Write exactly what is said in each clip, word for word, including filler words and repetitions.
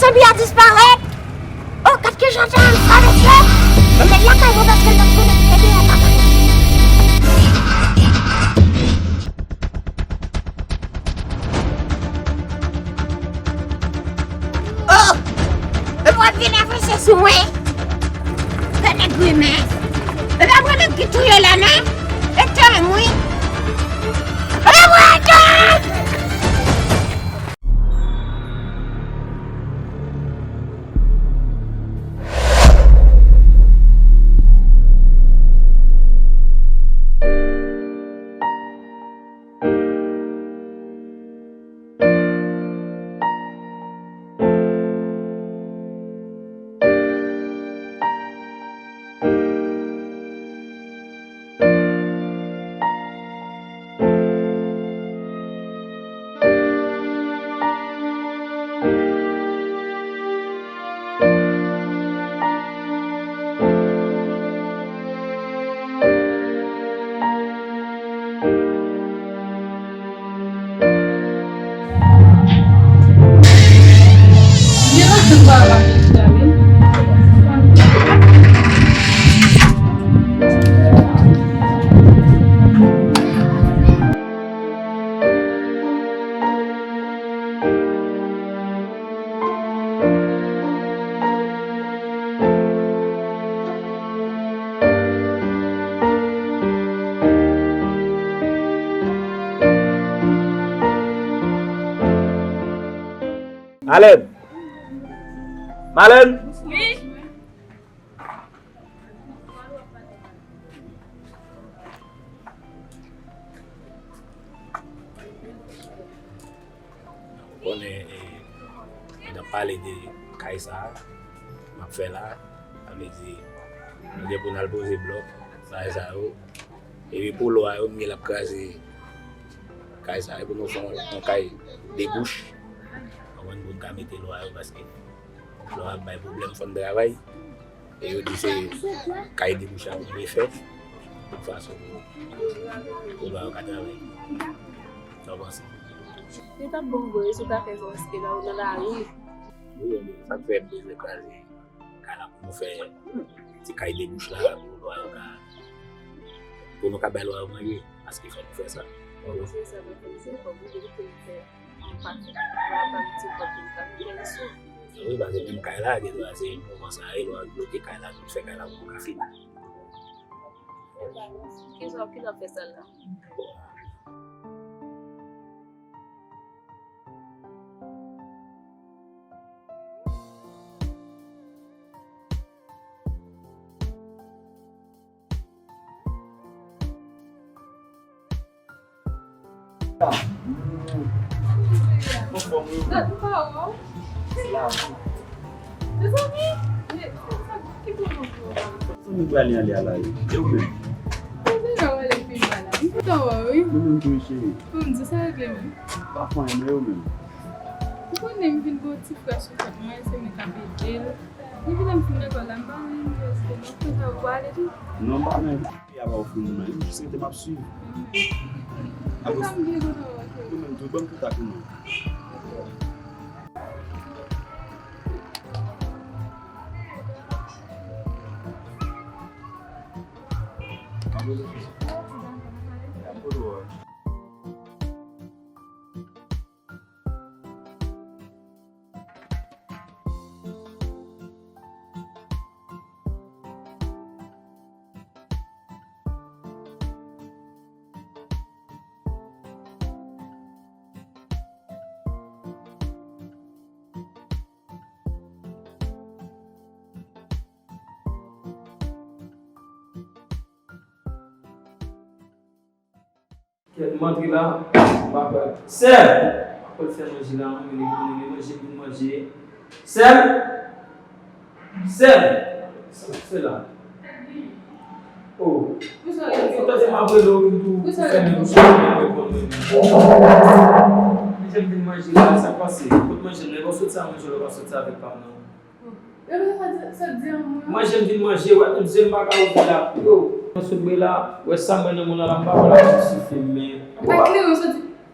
Epi a disparèt. Oh, gad ki jan sa, sa mesye. Mwen met lakay mwen paske l t ap konnen ki te dèyè lakay. Oh! Epi w ap vin avanse sou mwen. Fè nèg grimès. Epi apre nèg ki touye la men. E tanm wi. E mwen tanm! Malèn! Malèn! Wi. Ou konnen, eh, nou t ap pale de kay sa a, m ap fè la, sa vle di, nou gen pou n al poze blòk, bagay sa yo. Epi pou lwa yo, m gen l ap kraze kay sa a, epi nou fè yon, yon kay de bouch, konprann, pou n ka mete lwa yo, paske lwa ap bay pwoblèm, fò n travay. E yo di se kay de bouch la pou yo fè, yon fason pou, pou lwa yo ka travay. Sa w panse? Li t ap bon vre si w ta fè sa, paske la ou nan lari. Wi, men sa k fè m bezwen kraze kay la pou nou fè ti kay de bouch la pou lwa yo ka, pou nou ka bay lwa yo manje, paske fò nou fè sa. Bon, se sa, mwen fè se fò pou nou fè. Wi, paske menm kay la, gen dwa se moman sa a, yo bloke kay la, nou fè kay la pou ka fini. Kisa w ki nan fè sa la? Mezanmi, mezanmi, mezanmi, mezanmi. Ou menm tou, cheri. Pa fè anyen, men ou menm. Ou konnen m vin gen yon ti frè sou kont mwen, se mwen k ap ede l. Depi lè m fin lekòl la, m pa wè li, èske m ap fè sa ou pale tou? Non, m pa menm. Peyi a pa ofri moun anyen, m jis rete m ap swiv. Apre sa, m byen kontan wè w, cheri. Ou menm tou, ban m kontak ou non. Kèt, m antre la, m pa pral. Sè! M ap pral fè manje la, mwen, men li konnen, men manje m vin manje. Sè! Sè! Sa w ap fè la? Oh. Ou tande m ap rele w, ou tou fèmen bouch ou, ou reponn mwen menm. Manje m vin manje la, sa k pase? Kot manje m nan? E pa w soti a manje w, e pa w soti avèk pa m nan. Manje m vin manje, wè, menm zye m pa ka ouvri la. Yo, mwen sot bwe la, wè sa mwen nan moun nan la, m pa wè la, m sifle, men. Ou pa klere, ou soti.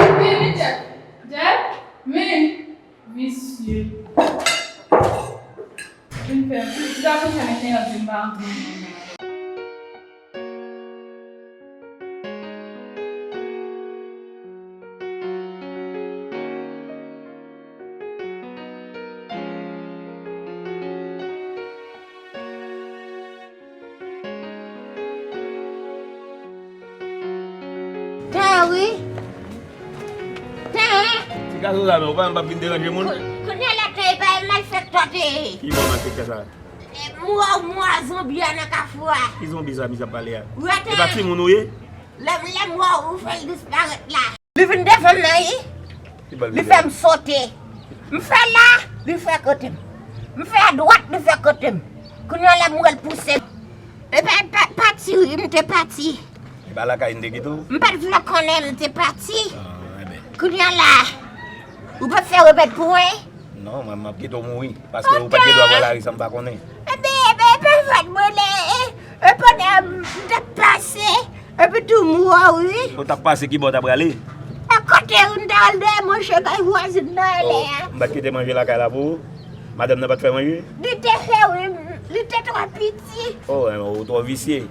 Vini, Jack. Jack, men, visye. Vin fè, vin fè, vin fè, vin fè, vin fè, vin fè. Tan wi. Tan. Ti gason sa, men ou pa menm p ap vin deranje moun? Kounye a la, tan e pa e malfektè te ye. Ki bò malfektè sa? E mwa, mwa zonbi a nan kafou a. Ki zonbi sa misye ap pale a? Ou wè tan. E pa timoun ou ye? Lè, lè m wè w, ou fè l disparèt la. Li vin devan m nan, wi. Li fè m sote. M fè la, li fè kote m. M fè adwat, li fè kote m. Kounye a la, m wè l pouse m. E pa, pa, pati, wi, m te pati. E pa lakay m te kite w? M pa t vle konnen, m te pati. Ah, enben. Kounye a la, ou pa fè remèd pou mwen? Non, mwen, m ap kite w mouri. Paske ou pa t gen dwa pran lari san m pa konnen. Enben, enben, enben, fòk mwen lè, e, e pandan m t ap pase, epi tou m wè w, wi. Ou t ap pase ki bò w t ap prale? A kote ou m t al dèyè manje kay vwazin nan lè a. M pa t kite manje lakay la pou ou? Madanm nan pa t fè manje? Li te fè, wi, li te twò piti. Oh, enben, ou twò visye.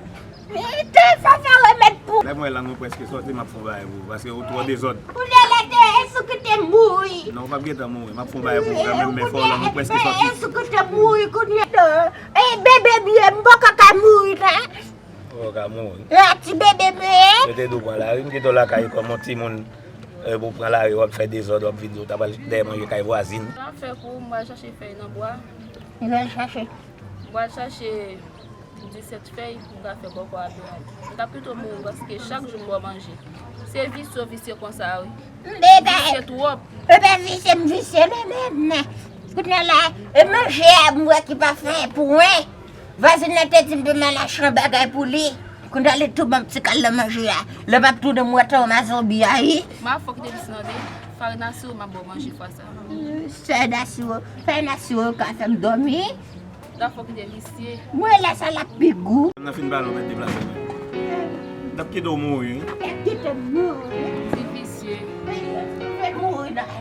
Te sa fè remèd pou. Lè m wè lang ou prèske sòti, m ap fè yon bagay pou ou, paske ou twò dezòd. Kounye a la te esou ki te mouri. Non, ou p ap gentan mouri. M ap fè yon bagay pou ou kanmenm, men fò lang ou prèske sòti. Esou ki te mouri, kounye a. E bebe byen, m poko ka mouri, non. Ou poko ka mouri. E ti bebe byen. Yo te di w pran lari, m kite w lakay kòm yon timoun, e, pou w pran lari, w ap fè dezòd, w ap vin di w ta pral dèyè manje kay vwazin. Sa fè pou m al chache fèy nan bwa. Ou al chache. M al chache disèt fèy pou m ka fè bòkò a byen. M t ap pito mouri paske chak jou m ba w manje. Se visye w visye konsa, wi. Visye twòp. E pa visye m visye, non, non, non. Kounye a la, e manje a m wè ki pa fè pou mwen. Vwazin nan te di m pou m al achte yon bagay pou li. Kounye a li tou ban m ti kal nan manje a. Lè m ap tounen m wè tan ma zonbi a, wi. Ma fòk te visye nan de. Farin asire m ap ba w manje fwa sa. Fè nasiro, fè nasiro ka fè m dòmi. Gafo ki te visye. Mwen la sa l ap pi gou. Nan fin balon mèt deplase. N ap kite w mouri, wi. N ap kite m mouri. Ti visye. Fè mouri nan.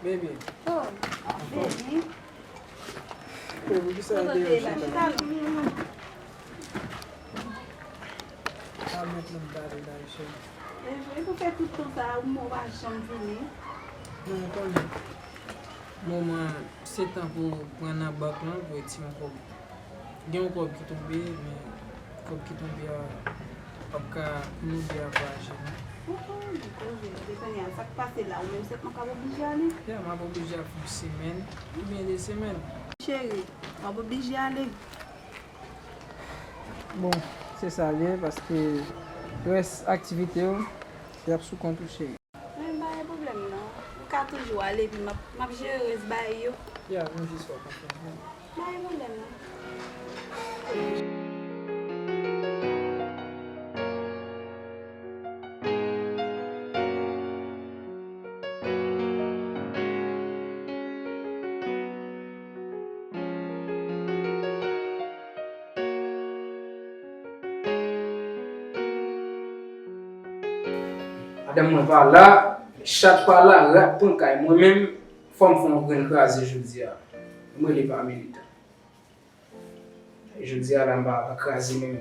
Baby. Oh, baby. Baby, poukisa w deranje konsa? Al met nan pale la, cheri. Baby, pou fè tout tan sa a, ou pa janm vini. Non, ou konnen. Moman, se tan pou pran nan bank lan, pou retire yon kòb. Gen yon kòb ki tonbe, men kòb ki tonbe a p ap ka pou nou de a voyaje, non. Ou konnen, konnen, depi kounye a, sa k pase la, ou menm sèlman k ap oblije ale? Ya, m ap oblije ap fè yon semèn, oubyen de semèn. Cheri, m ap oblije ale. Bon, se sa l ye, paske rès aktivite yo, y ap sou kont ou, cheri. Men pa gen pwoblèm non. Ou ka toujou ale, epi m ap, m ap jere rès bagay yo. Ya, m jis fè w konfyans, men. Pa gen pwoblèm non. Madanm mwen pa la, chat pa la, rat pran kay mwen menm, Fò m fè yon grenn kraze jodi a. M rele pa militan. Jodi a la, m pa, pa kraze menm.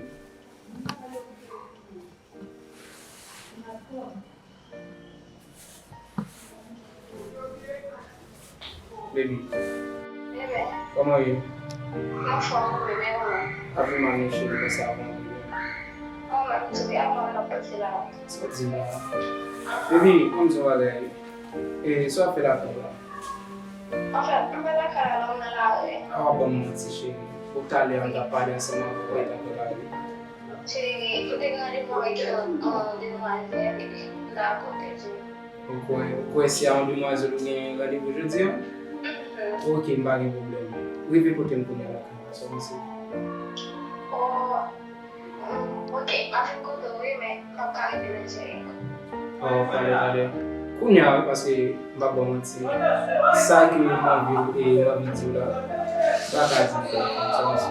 Baby. Bebe. Kòman w ye? Anfòm, bebe, ou menm? Pa fè mal non, cheri, konsa avan bebe. Mwen menm tou, e avan n ap pase la. Sa w di la? Baby, ann di yon bagay. E, sa w ap fè lakay la? Anfèt, m pa lakay la non, m nan lari. A w ap ban m manti, cheri. Bon, talè a m t ap pale ansanm avè w, ou t ap nan lari. Cheri, m te gen randevou avèk yon, yon demwazèl, epi m ta konte di w. Ou kwè, ou kwè se a yon demwazèl ou gen randevou jodi a? Mhm. Ok, m pa gen pwoblèm. Rive kote m kounye a lakay la, sa w panse? Oh, mm, ok, m ap vin kote w, wi, men m p ap ka rive menm, cheri. Oh, talè, talè. Kounye a, wi, paske m p ap ba w manti. Sa ke m anvi, e, m anvi di w la, m pa ka di w, sa w panse?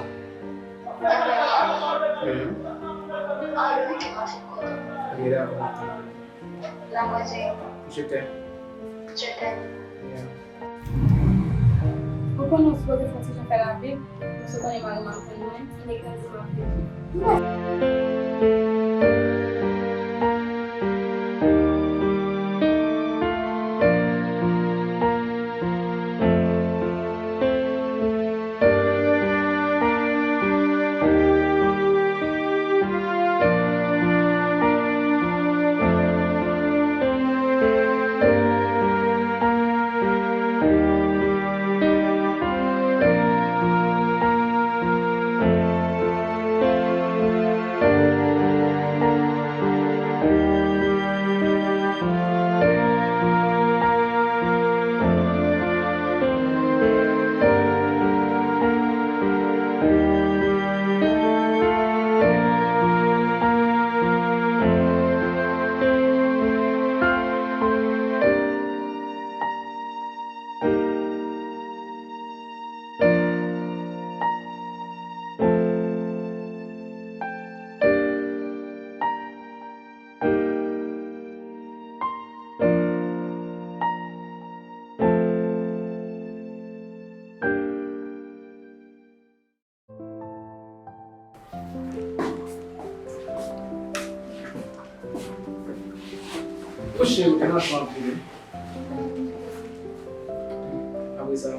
Mhm. Ok, dakò. Je t'aime. Je t'aime. Yeah. Ou konnen w sipoze fè yon ti jan fè lavi, paske w konnen mari m ap tann mwen, li te grandi m ap viv. Poche, ou te nan chan anpil, wi. Apre sa,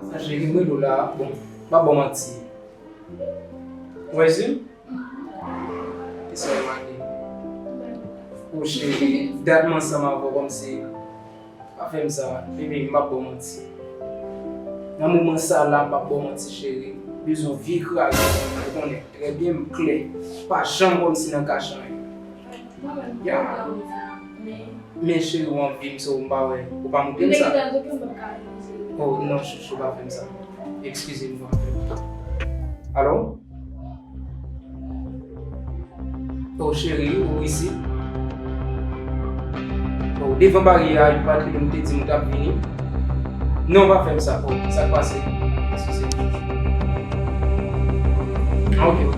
sa cheri, m rele w la, bon, m pa ba w manti. Ou wè, Zil? Kisa w mande? O cheri, dat m ansanm avè w kòmsi. Pa fè m sa, bebe, m p ap ba w manti. Nan moman sa la, m p ap ba w manti, cheri. Bezwen vye kraze, ou konnen trè byen, m klè. Pa janm kòmsi nan kache anyen. Ya. Men cheri, w anvi m, so m pa wè. Ou pa montre m sa. Oh, non, chouchou, pa fè m sa. Eskize m, pa fè m sa. Alo? Oh, cheri, ou isit? Oh, devan baryè a, ou pa t rele m, ou te di m ou t ap vini. Non, pa fè m sa. Oh, sa k pase? Eskize m, chouchou. Ah, ok, ok.